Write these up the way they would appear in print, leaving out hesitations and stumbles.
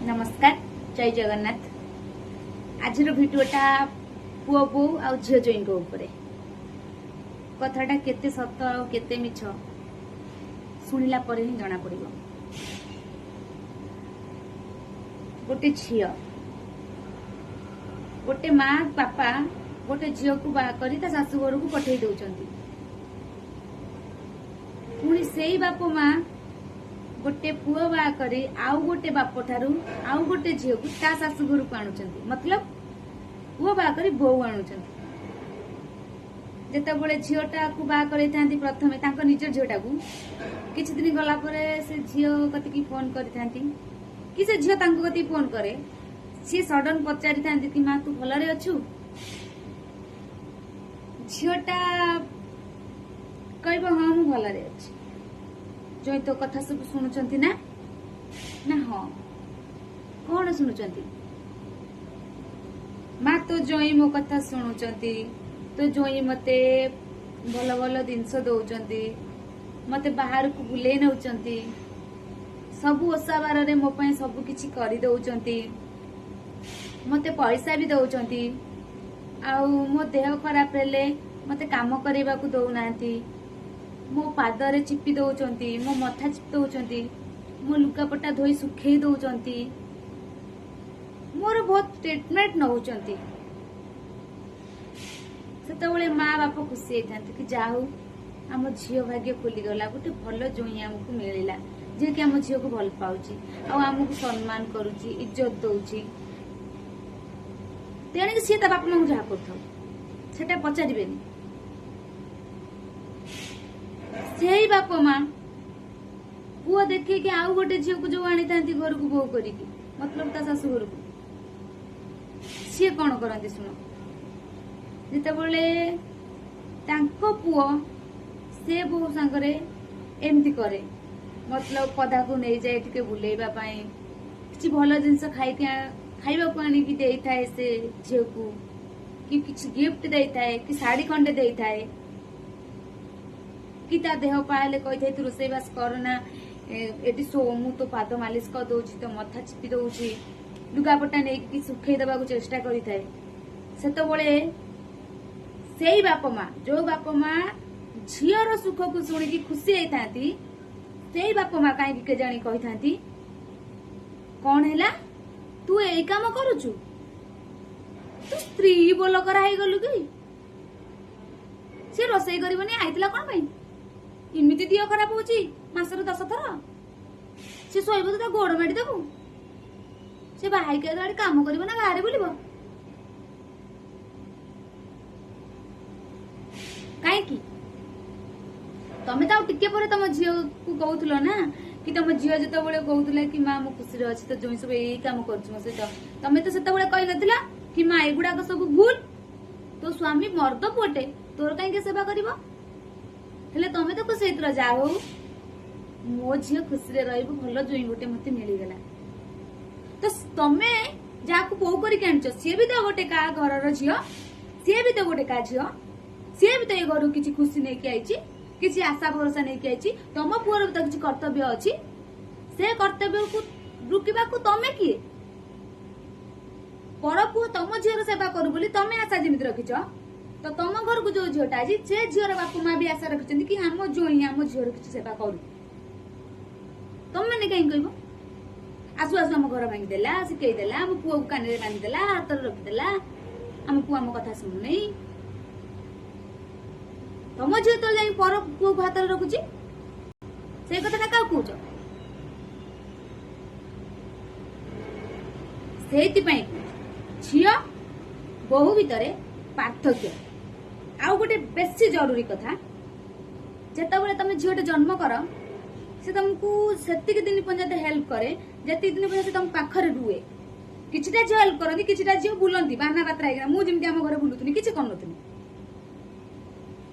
ନମସ୍କାର, ଜୟ ଜଗନ୍ନାଥ। ଆଜିର ଭିଡ଼ିଓଟା ପୁଅ ବୋହୂ ଆଉ ଝିଅ ଜ୍ୱାଇଁଙ୍କ ଉପରେ। କଥାଟା କେତେ ସତ ଆଉ କେତେ ମିଛ, ଶୁଣିଲା ପରେ ହିଁ ଜଣା ପଡ଼ିବ। ଗୋଟେ ଝିଅ, ଗୋଟେ ମା ବାପା ଗୋଟେ ଝିଅକୁ ବାହା କରି ତା ଶାଶୁ ଘରକୁ ପଠେଇ ଦଉଛନ୍ତି। ପୁଣି ସେଇ ବାପ ମା ଗୋଟେ ପୁଅ ବାହା କରି ଆଉ ଗୋଟେ ବାପ ଠାରୁ ଆଉ ଗୋଟେ ଝିଅକୁ ତା ଶାଶୁ ଘରକୁ ଆଣୁଛନ୍ତି। ମତଲବ ପୁଅ ବାହା କରି ବୋହୂ ଆଣୁଛନ୍ତି। ଯେତେବେଳେ ଝିଅଟାକୁ ବାହା କରେଇଥାନ୍ତି ପ୍ରଥମେ ତାଙ୍କ ନିଜ ଝିଅଟାକୁ, କିଛି ଦିନ ଗଲା ପରେ ସେ ଝିଅ କତିକି ଫୋନ କରିଥାନ୍ତି କି ସେ ଝିଅ ତାଙ୍କ କତିକି ଫୋନ କରେ। ସିଏ ସଡନ ପଚାରିଥାନ୍ତି କି ମା, ତୁ ଭଲରେ ଅଛୁ? ଝିଅଟା କହିବ, ହଁ, ମୁଁ ଭଲରେ ଅଛି। ଜୋଇଁ ତୋ କଥା ସବୁ ଶୁଣୁଛନ୍ତି ନା? ନା, ହଁ। କଣ ଶୁଣୁଛନ୍ତି ମା? ତୋ ଜୋଇଁ ମୋ କଥା ଶୁଣୁଛନ୍ତି, ତୋ ଜୋଇଁ ମତେ ଭଲ ଭଲ ଜିନିଷ ଦଉଛନ୍ତି, ମତେ ବାହାରକୁ ବୁଲେଇ ନଉଛନ୍ତି, ସବୁ ଓଷା ବାରରେ ମୋ ପାଇଁ ସବୁ କିଛି କରିଦଉଛନ୍ତି, ମତେ ପଇସା ବି ଦଉଛନ୍ତି, ଆଉ ମୋ ଦେହ ଖରାପ ହେଲେ ମତେ କାମ କରିବାକୁ ଦଉନାହାନ୍ତି, ମୋ ପାଦରେ ଚିପି ଦଉଛନ୍ତି, ମୋ ମଥା ଚିପି ଦଉଛନ୍ତି, ମୋ ଲୁଗାପଟା ଧୋଇ ଶୁଖେଇ ଦଉଛନ୍ତି, ମୋର ବହୁତ ଟ୍ରିଟମେଣ୍ଟ ନଉଛନ୍ତି। ସେତେବେଳେ ମା ବାପ ଖୁସି ହେଇଥାନ୍ତି କି ଯାହା ହଉ, ଆମ ଝିଅ ଭାଗ୍ୟ ଖୋଲିଗଲା, ଗୋଟେ ଭଲ ଜୋଇଁ ଆମକୁ ମିଳିଲା, ଯିଏକି ଆମ ଝିଅକୁ ଭଲ ପାଉଛି ଆଉ ଆମକୁ ସମ୍ମାନ କରୁଛି, ଇଜ୍ଜତ ଦଉଛି। ତେଣିକି ସିଏ ତା ବାପା ମାଙ୍କୁ ଯାହା କରୁଥାଉ, ସେଟା ପଚାରିବେନି। ସେଇ ବାପ ମା ପୁଅ ଦେଖିକି ଆଉ ଗୋଟେ ଝିଅକୁ ଯୋଉ ଆଣିଥାନ୍ତି ଘରକୁ ବୋହୂ କରିକି, ମତଲବ ତା ଶାଶୁ ଘରକୁ, ସିଏ କଣ କରନ୍ତି ଶୁଣ। ଯେତେବେଳେ ତାଙ୍କ ପୁଅ ସେ ବୋହୂ ସାଙ୍ଗରେ ଏମିତି କରେ, ମତଲବ ପଦାକୁ ନେଇଯାଏ ଟିକେ ବୁଲେଇବା ପାଇଁ, କିଛି ଭଲ ଜିନିଷ ଖାଇବାକୁ ଆଣିକି ଦେଇଥାଏ ସେ ଝିଅକୁ, କି କିଛି ଗିଫ୍ଟ ଦେଇଥାଏ, କି ଶାଢୀ ଖଣ୍ଡେ ଦେଇଥାଏ, କି ତା ଦେହ ପା ହେଲେ କହିଥାଏ, ତୁ ରୋଷେଇବାସ କରନା, ଏଠି ଶୋ, ମୁଁ ତୋ ପାଦ ମାଲିସ କରିଦଉଛି, ତୋ ମଥା ଚିପି ଦଉଛି, ଲୁଗାପଟା ନେଇକି ଶୁଖେଇ ଦେବାକୁ ଚେଷ୍ଟା କରିଥାଏ, ସେତେବେଳେ ସେଇ ବାପ ମା, ଯୋଉ ବାପ ମା ଝିଅର ସୁଖକୁ ଶୁଣିକି ଖୁସି ହେଇଥାନ୍ତି, ସେଇ ବାପ ମା କାହିଁକି କେଜାଣି କହିଥାନ୍ତି, କଣ ହେଲା, ତୁ ଏଇ କାମ କରୁଛୁ? ତୁ ସ୍ତ୍ରୀ ବୋଲକରା ହେଇଗଲୁ କି? ସେ ରୋଷେଇ କରିବନି, ଆଇଥିଲା କଣ ପାଇଁ? ଏମିତି ଦିହ ଖରାପ ହଉଛି ମାସରେ 10 ଥର, ସେ ଶୋଇବ ତ ତା ଗୋଡ ମାଡ଼ି ଦବୁ? ସେ ବାହା ହେଇକି ଆଡେ କାମ କରିବ ନା ବାହାରେ ବୁଲିବ? କାହିଁକି? ତମେ ତ ଆଉ ଟିକେ ପରେ ତମ ଝିଅକୁ କହୁଥିଲ ନା, କି ତମ ଝିଅ ଯେତେବେଳେ କହୁଥିଲା କି ମା, ମୁଁ ଖୁସିରେ ଅଛି, ତ ଜୋଇଁ ସବୁ ଏଇ କାମ କରୁଛି ମୋ ସହିତ, ତମେ ତ ସେତେବେଳେ କହିନଥିଲ କି ମା, ଏଗୁଡାକ ସବୁ ଭୁଲ, ତୋ ସ୍ୱାମୀ ମର୍ଦ ପୁଅଟେ, ତୋର କାହିଁକି ସେବା କରିବ? ହେଲେ ତମେ ତ ଖୁସି ହେଇଥିଲ, ଯାହା ହଉ, ମୋ ଝିଅ ଖୁସିରେ ରହିବ, ଭଲ ଜୋଇଁ ଗୋଟେ ମତେ ମିଳିଗଲା। ତ ତମେ ଯାହାକୁ ବୋହୂ କରିକି ଆଣିଛ, ସିଏ ବି ତ ଗୋଟେ କାହା ଘରର ଝିଅ, ସିଏ ବି ତ ଗୋଟେ କାହା ଝିଅ, ସିଏ ବି ତ ଏ ଘରକୁ କିଛି ଖୁସି ନେଇକି ଆଇଛି, କିଛି ଆଶା ଭରସା ନେଇକି ଆଇଛି। ତମ ପୁଅର ବି ତ କିଛି କର୍ତ୍ତବ୍ୟ ଅଛି। ସେ କର୍ତ୍ତବ୍ୟକୁ ରୋକିବାକୁ ତମେ କିଏ? ପର ପୁଅ ତମ ଝିଅର ସେବା କରୁ ବୋଲି ତମେ ଆଶା ଯେମିତି ରଖିଛ, ତ ତମ ଘରକୁ ଯୋଉ ଝିଅଟା ଆଇଛି, ସେ ଝିଅର ବାପା ମା ବି ଆଶା ରଖିଛନ୍ତି କି ଆମ ଜୋଇଁ ଆମ ଝିଅର କିଛି ସେବା କରୁ। ତମେ ମାନେ କାହିଁକି କହିବ, ଆସୁ ଆସୁ ଆମ ଘର ଭାଙ୍ଗିଦେଲା, ଶିଖେଇ ଦେଲା, ଆମ ପୁଅକୁ କାନରେ ବାନ୍ଧିଦେଲା, ହାତରେ ରଖିଦେଲା, ଆମ ପୁଅ ଆମ କଥା ଶୁଣୁନେଇ? ତମ ଝିଅ ତ ଯାଇ ପର ପୁଅକୁ ହାତରେ ରଖୁଛି, ସେଇ କଥାଟା କାହାକୁ କହୁଛ? ସେଇଥିପାଇଁ ଝିଅ ବୋହୂ ଭିତରେ ପାର୍ଥକ୍ୟ। ଆଉ ଗୋଟେ ବେଶୀ ଜରୁରୀ କଥା, ଯେତେବେଳେ ତମେ ଝିଅଟେ ଜନ୍ମ କର, ସେ ତମକୁ ସେତିକି ଦିନ ପର୍ଯ୍ୟନ୍ତ ହେଲ୍ପ କରେ ଯେତିକି ଦିନ ପର୍ଯ୍ୟନ୍ତ ସେ ତମ ପାଖରେ ରୁହେ। କିଛିଟା ଝିଅ ହେଲ୍ପ କରନ୍ତି, କିଛିଟା ଝିଅ ବୁଲନ୍ତି ବାନା ବାତ୍ରା ହେଇକିନା। ମୁଁ ଯେମିତି ଆମ ଘରେ ବୁଲୁଥିଲି, କିଛି କରୁନଥିଲି,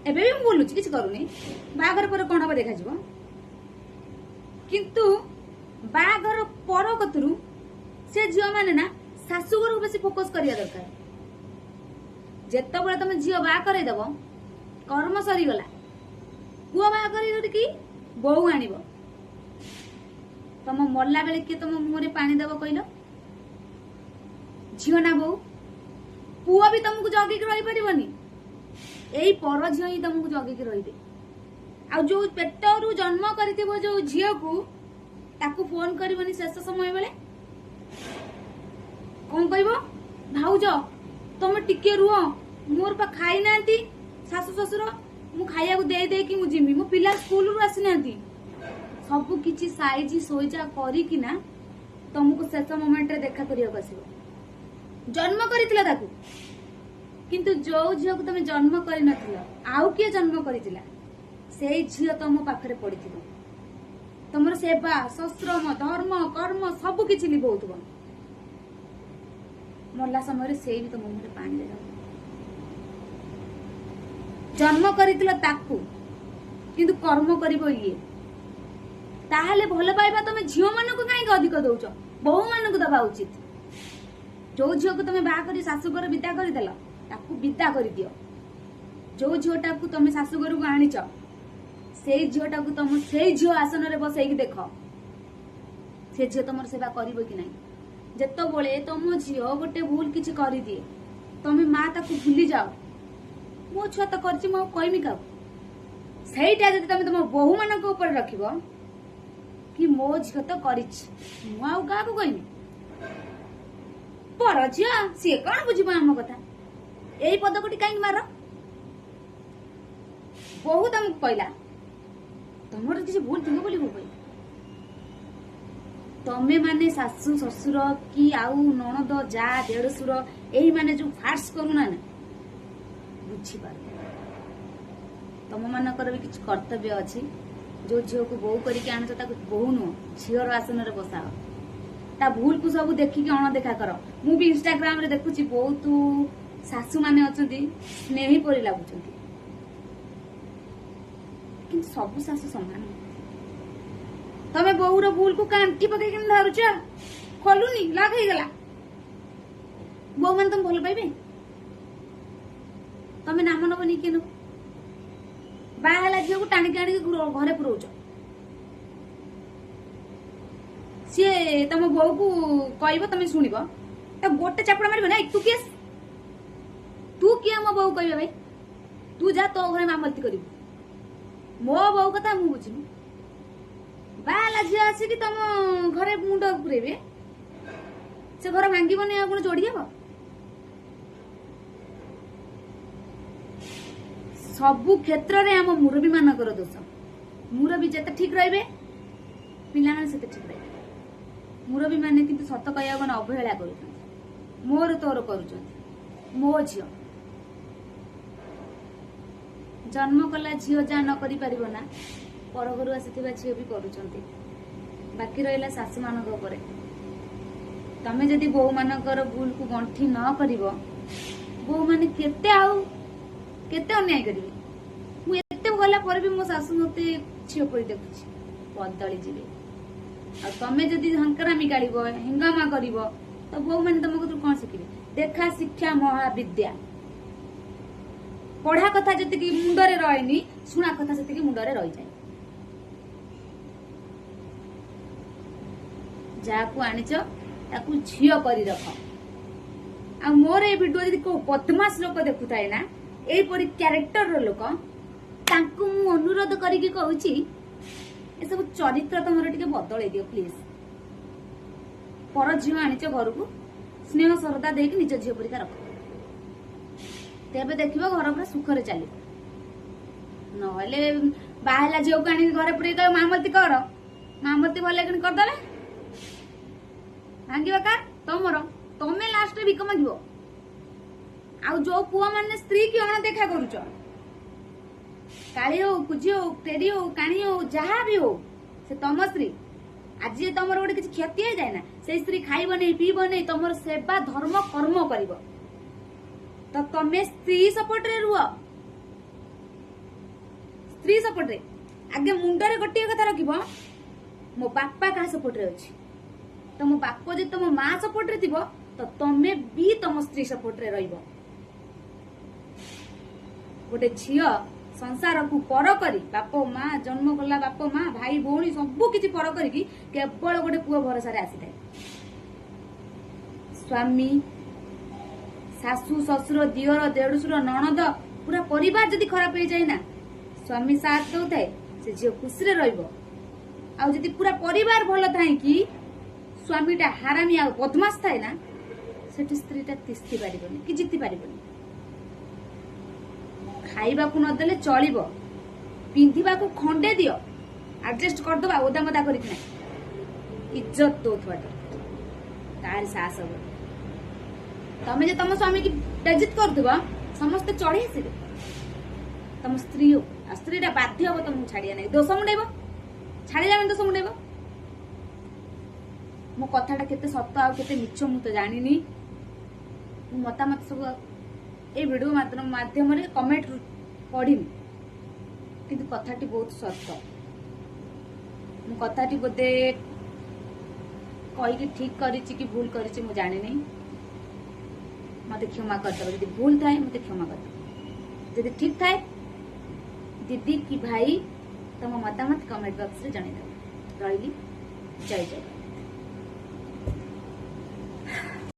ଏବେ ବି ମୁଁ ବୁଲୁଛି, କିଛି କରୁନି। ବାହାଘର ପରେ କଣ ହବ ଦେଖାଯିବ। କିନ୍ତୁ ବାହାଘର ପର କତରୁ ସେ ଝିଅ ମାନେ ନା ଶାଶୁଘରକୁ ବେଶୀ ଫୋକସ କରିବା ଦରକାର। ଯେତେବେଳେ ତମେ ଝିଅ ବାହା କରେଇଦବ, କର୍ମ ସରିଗଲା। ପୁଅ ବାହା କରିକି ବୋହୂ ଆଣିବ, ତମ ମଲା ବେଳେ କିଏ ତମ ମୁହଁରେ ପାଣି ଦବ କହିଲ? ଝିଅ ନା ବୋଉ। ପୁଅ ବି ତମକୁ ଜଗିକି ରହିପାରିବନି, ଏଇ ପର ଝିଅ ହିଁ ତମକୁ ଜଗିକି ରହିବେ। ଆଉ ଯୋଉ ପେଟରୁ ଜନ୍ମ କରିଥିବ ଯୋଉ ଝିଅକୁ, ତାକୁ ଫୋନ କରିବନି ଶେଷ ସମୟ ବେଳେ? କଣ କହିବ? ଭାଉଜ ତମେ ଟିକେ ରୁହ, ମୋର ପା ଖାଇନାହାନ୍ତି ଶାଶୁ ଶ୍ୱଶୁର, ମୁଁ ଖାଇବାକୁ ଦେଇ ଦେଇକି ମୁଁ ଯିମି, ମୋ ପିଲା ସ୍କୁଲରୁ ଆସିନାହାନ୍ତି। ସବୁ କିଛି ସାଇଜି ସୋଇଜା କରିକିନା ତମକୁ ଶେଷ ମୋମେଣ୍ଟରେ ଦେଖା କରିବାକୁ ଆସିବ। ଜନ୍ମ କରିଥିଲ ତାକୁ, କିନ୍ତୁ ଯୋଉ ଝିଅକୁ ତମେ ଜନ୍ମ କରିନଥିଲ, ଆଉ କିଏ ଜନ୍ମ କରିଥିଲା, ସେଇ ଝିଅ ତମ ପାଖରେ ପଡିଥିବ, ତମର ସେବା ସଶ୍ରମ ଧର୍ମ କର୍ମ ସବୁ କିଛି ଲିଭଉଥିବ। ମଲା ସମୟରେ ସେଇ ବି ତମ ମୁହଁରେ ପାଣି ଦେଇଦବ। ଜନ୍ମ କରିଥିଲ ତାକୁ, କିନ୍ତୁ କର୍ମ କରିବ ଇଏ। ତାହେଲେ ଭଲ ପାଇବା ତମେ ଝିଅ ମାନଙ୍କୁ କାହିଁକି ଅଧିକ ଦଉଛ? ବୋହୂ ମାନଙ୍କୁ ଦବା ଉଚିତ। ଯୋଉ ଝିଅକୁ ତମେ ବାହା କରି ଶାଶୁଘର ବିଦା କରିଦେଲ, ତାକୁ ବିଦା କରିଦିଅ। ଯୋଉ ଝିଅଟାକୁ ତମେ ଶାଶୁଘରକୁ ଆଣିଛ, ସେଇ ଝିଅଟାକୁ ତମ ସେଇ ଝିଅ ଆସନରେ ବସେଇକି ଦେଖ, ସେ ଝିଅ ତମର ସେବା କରିବ କି ନାହିଁ। ଯେତେବେଳେ ତମ ଝିଅ ଗୋଟେ ଭୁଲ କିଛି କରିଦିଏ, ତମେ ମା ତାକୁ ଭୁଲି ଯାଅ, ମୋ ଛୁଆ ତ କରିଛି, ମୁଁ ଆଉ କହିମି କାହାକୁ। ସେଇଟା ଯଦି ତମେ ତମ ବୋହୂ ମାନଙ୍କ ଉପରେ ରଖିବ କି ମୋ ଝିଅ ତ କରିଛି, ମୁଁ ଆଉ କାହାକୁ କହିବି, ପର ଝିଅ ସିଏ କଣ ବୁଝିବ ଆମ କଥା, ଏଇ ପଦକଟି କାହିଁକି ମାର? ବୋହୂ ତମକୁ କହିଲା, ତମର କିଛି ଭୁଲ ଥିବ ବୋଲି ବୋହୂ କହିଲା। ତମେ ମାନେ ଶାଶୁ ଶ୍ୱଶୁର କି ଆଉ ନଣଦ ଯା ଦେଢଶୁର ଏଇ ମାନେ ଯୋଉ ଫାର୍ସ କରୁନା ନା, ବୁଝିପାରୁ ତମ ମାନଙ୍କର ବି କିଛି କର୍ତ୍ତବ୍ୟ ଅଛି। ଯୋଉ ଝିଅକୁ ବୋହୂ କରିକି ଆଣୁଛ, ତାକୁ ବୋହୂ ନୁହଁ ଝିଅର ଆସନରେ ବସାଅ। ତା ଭୁଲକୁ ସବୁ ଦେଖିକି ଅଣଦେଖା କର। ମୁଁ ବି ଇନଷ୍ଟାଗ୍ରାମରେ ଦେଖୁଛି ବହୁତ ଶାଶୁ ମାନେ ଅଛନ୍ତି ସ୍ନେହୀ ପରି ଲାଗୁଛନ୍ତି, କିନ୍ତୁ ସବୁ ଶାଶୁ ସମାନ। ତମେ ବୋହୂର ଭୁଲକୁ କାଣ୍ଠି ପକେଇକି ଧରୁଛ, ଖୋଲୁନି, ଲକ୍ ହେଇଗଲା। ବୋହୂ ମାନେ ତମେ ଭଲ ପାଇବେ? ତମେ ନାମ ନବନି କିଏ ନବ? ବାହା ହେଲା ଝିଅକୁ ଟାଣିକି ଆଣିକି ଘରେ ପୁରଉଛ, ସିଏ ତମ ବୋଉକୁ କହିବ, ତମେ ଶୁଣିବ? ତାକୁ ଗୋଟେ ଚାପୁଡ଼ା ମାରିବ ନା? ତୁ କିଏ? ତୁ କିଏ ମୋ ବୋଉ କହିବା ଭାଇ? ତୁ ଯା ତୋ ଘରେ ମାମଲତି କରିବୁ, ମୋ ବୋଉ କଥା ମୁଁ ବୁଝିବି। ବାହା ହେଲା ଝିଅ ଆସିକି ତମ ଘରେ ମୁଣ୍ଡ ପୁରେଇବେ, ସେ ଘର ଭାଙ୍ଗିବନି ଆଉ କଣ ଯୋଡି ହବ? ସବୁ କ୍ଷେତ୍ରରେ ଆମ ମୁରବୀ ମାନଙ୍କର ଦୋଷ। ମୁରବୀ ଯେତେ ଠିକ ରହିବେ, ପିଲାମାନେ ସେତେ ଠିକ ରହିବେ। ମୁରବୀ ମାନେ କିନ୍ତୁ ସତ କହିବାକୁ ଗଲେ ଅବହେଳା କରୁଛନ୍ତି, ମୋର ତୋର କରୁଛନ୍ତି। ମୋ ଝିଅ ଜନ୍ମ କଲା ଝିଅ ଯାହା ନ କରିପାରିବ ନା, ପର ଘରୁ ଆସିଥିବା ଝିଅ ବି କରୁଛନ୍ତି। ବାକି ରହିଲା ଶାଶୁ ମାନଙ୍କ ଉପରେ। ତମେ ଯଦି ବୋହୂ ମାନଙ୍କର ଭୁଲକୁ ଗଣ୍ଠି ନ କରିବ, ବୋହୂ ମାନେ କେତେ ଆଉ କେତେ ଅନ୍ୟାୟ କରିବେ? ମୁଁ ଏତେ ଗଲା ପରେ ବି ମୋ ଶାଶୁ ମତେ ଝିଅ ପରି ଦେଖୁଛି, ବଦଳି ଯିବେ। ଆଉ ତମେ ଯଦି ହଙ୍କରାମି କାଢିବ, ହିଙ୍ଗାମା କରିବ, ତ ବୋହୂ ମାନେ ତମ କତିରୁ କଣ ଶିଖିବେ? ଦେଖା ଶିକ୍ଷା ମହାବିଦ୍ୟା। ପଢା କଥା ଯେତିକି ମୁଣ୍ଡରେ ରହେନି, ଶୁଣା କଥା ସେତିକି ମୁଣ୍ଡରେ ରହିଯାଏ। ଯାହାକୁ ଆଣିଛ ତାକୁ ଝିଅ କରି ରଖ। ଆଉ ମୋର ଏଇ ଭିଡିଓ ଯଦି କୋଉ ବଦମାସ ଲୋକ ଦେଖୁଥାଏ ନା, ଏଇପରି କ୍ୟାରେକ୍ଟରର ଲୋକ, ତାଙ୍କୁ ମୁଁ ଅନୁରୋଧ କରିକି କହୁଛି, ଏସବୁ ଚରିତ୍ର ତମର ଟିକେ ବଦଳେଇ ଦିଅ ପ୍ଲିଜ। ପର ଝିଅ ଆଣିଛ ଘରକୁ, ସ୍ନେହ ଶ୍ରଦ୍ଧା ଦେଇକି ନିଜ ଝିଅ ପରିକା ରଖ, ତେବେ ଦେଖିବ ଘର ପୁରା ସୁଖରେ ଚାଲିବ। ନହେଲେ ବାହା ହେଲା ଝିଅକୁ ଆଣିକି ଘରେ ପୁରେଇ କହିବ ମାମଲତି କର, ମାମଲତି ଭଲ କିଣି କରିଦେଲେ ଭାଙ୍ଗିବ କାର? ତମର। ତମେ ଲାଷ୍ଟରେ ଭିକ ମାଗିବ। ଆଉ ଯୋଉ ପୁଅ ମାନେ ସ୍ତ୍ରୀ କି ଅଣଦେଖା କରୁଛ, କାଳି ହଉ, କୁଜି ହଉ, ଟେରି ହଉ, କାଣି ହଉ, ଯାହା ବି ହଉ, ସେ ତମ ସ୍ତ୍ରୀ। ଆଜି ଯଦି ତମର ଗୋଟେ କିଛି କ୍ଷତି ହେଇଯାଏ ନା, ସେଇ ସ୍ତ୍ରୀ ଖାଇବନି, ପିଇବନି, ତମର ସେବା ଧର୍ମ କର୍ମ କରିବ। ତ ତମେ ସ୍ତ୍ରୀ ସପୋର୍ଟରେ ରୁହ, ସ୍ତ୍ରୀ ସପୋର୍ଟରେ। ଆଗେ ମୁଣ୍ଡରେ ଗୋଟିଏ କଥା ରଖିବ, ମୋ ବାପା କାହା ସପୋର୍ଟରେ ଅଛି। ତମ ବାପ ଯଦି ତମ ମା ସପୋର୍ଟରେ ଥିବ, ତ ତମେ ବି ତମ ସ୍ତ୍ରୀ ସପୋର୍ଟରେ ରହିବ। ଗୋଟେ ଝିଅ ସଂସାରକୁ ପର କରି, ବାପ ମା ଜନ୍ମ କଲା ବାପ ମା ଭାଇ ଭଉଣୀ ସବୁ କିଛି ପର କରିକି କେବଳ ଗୋଟେ ପୁଅ ଭରସାରେ ଆସିଥାଏ। ସ୍ୱାମୀ ଶାଶୁ, ଶ୍ୱଶୁର, ଦିଅର, ଦେଢଶୁର, ନଣଦ, ପୁରା ପରିବାର ଯଦି ଖରାପ ହେଇଯାଏ ନା, ସ୍ୱାମୀ ସାଥ ଦଉଥାଏ, ସେ ଝିଅ ଖୁସିରେ ରହିବ। ଆଉ ଯଦି ପୁରା ପରିବାର ଭଲ ଥାଏ କି ସ୍ୱାମୀଟା ହାରାମି ଆଉ ବଦମାସ ଥାଏ ନା, ସେଠି ସ୍ତ୍ରୀଟା ତିଷ୍ଠି ପାରିବନି କି ଜିତି ପାରିବନି। ଖାଇବାକୁ ନଦେଲେ ଚଳିବ, ପିନ୍ଧିବାକୁ ଖଣ୍ଡେ ଦିଅ, ଆଡଜଷ୍ଟ କରିଦବା ଓଦା ମୋଦା କରିକିନା, ଇଜ୍ଜତ ଦଉଥିବା ଦରକାର, ତାର ସାହସ ହବ। ତମେ ଯେ ତମ ସ୍ୱାମୀ କି ବେଜିତ କରୁଥିବ, ସମସ୍ତେ ଚଢି ଆସିବେ ତମ ସ୍ତ୍ରୀ ଉପରେ। ଆଉ ସ୍ତ୍ରୀଟା ବାଧ୍ୟ ହବ ତମକୁ ଛାଡିବା ନାହିଁ, ଦୋଷ ମୁଣ୍ଡେଇବ। ଛାଡିଲା ମାନେ ଦୋଷ ମୁଣ୍ଡେଇବ। ମୋ କଥାଟା କେତେ ସତ ଆଉ କେତେ ମିଛ ମୁଁ ତ ଜାଣିନି। ମୁଁ ମତାମତ ସବୁ ଏଇ ଭିଡିଓ ମାଧ୍ୟମରେ କମେଣ୍ଟ ପଢିବି, କିନ୍ତୁ କଥାଟି ବହୁତ ସତ। ମୁଁ କଥାଟି ବୋଧେ କହିକି ଠିକ କରିଛି କି ଭୁଲ କରିଛି ମୁଁ ଜାଣିନି। ମତେ କ୍ଷମା କରିଦେବ ଯଦି ଭୁଲ ଥାଏ, ମତେ କ୍ଷମା କରିଦେବ ଯଦି ଠିକ ଥାଏ। ଦିଦି କି ଭାଇ, ତମ ମତାମତ କମେଣ୍ଟ ବକ୍ସରେ ଜଣେଇଦେବ। ରହିଲି, ଜୟ ଜଗନ୍ନାଥ।